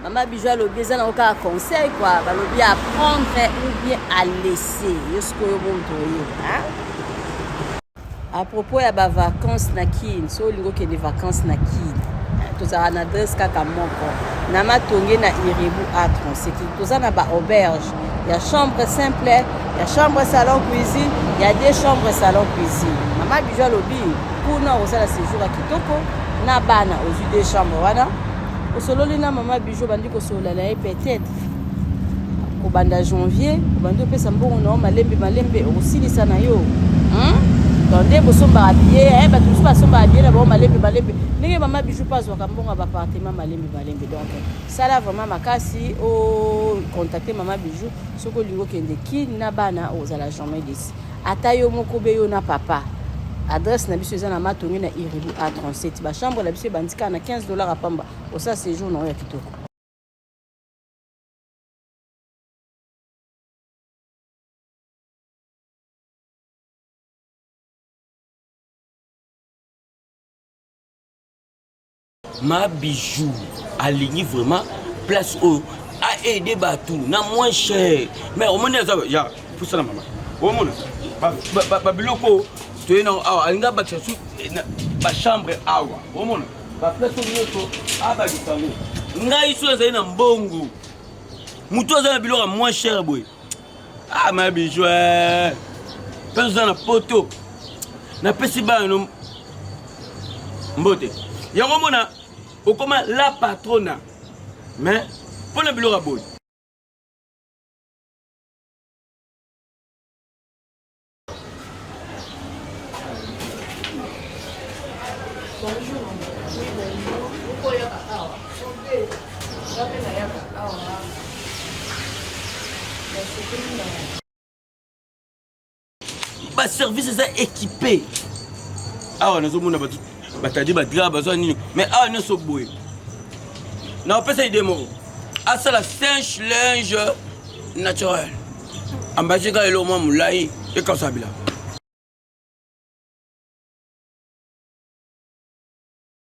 Mama Bijou alobi eza nango kaka conseil quoi, balobi à prendre ou bien à laisser. Yo sikoyo moto oyeba. À propos ya ba vacances na Kin, so olingi okende vacances na Kin, tozalaka na adresse kaka moko na Matonge na Irebu A37. Toza na ba auberge ya chambre simple, ya chambre salon cuisine, ya deux chambres salon cuisine. Mama Bijou alobi kuna okosala séjour ya kitoko na bana, ozwi deux chambres wana osololi na mama Bijou, obandi kosolola na ye peut-être kobanda janvier obandi opesa mbongo na yo malembe malembe okosilisa na yo donc nde bosombaka billet eh, bato mosusu basombaka billet na bango malembe malembe ndenge mama Bijou mpe azwaka mbongo ya baappartement malembe malembe. Donc sala vraiment makasi ocontacte mama Bijou soki olingi okende Kin na bana, ozala jamais déçu, ata yo moko be yo na papa. Adresse na biso eza na Matonge na Iribu A37. Bachambre na biso ebandi kaka na 15 $ ya pamba, osala séjour na oyo ya kitoko. Ma Bijou alingi vraiment place oyo aide bato na moins cher, mais omoni aza ya pusana mama, omona babiloko toye nango awa, alingi abakisa su bachambre awa, omona baplace oyo nyonso abakisa yango. Ngai so azali na mbongo, motu aza na biloko ya moins cher boye. Ah, ma Bijou, mpe oza na poto, napesi bana no mbote. Yango omona okoma la patrona, mais mpo na biloko ya boye. Bonjour. Oui, bonjour. Okoyaka awa. Nga mpe nayaka awa. Nasepeli na Baservice eza équipé awa, nazomona bato batandi badra bazwa nini, mais awa nyonso boye. Naopesa idée moko, asala sèche linge naturel, ambasi kaka eloko mwa molai ekausa bila.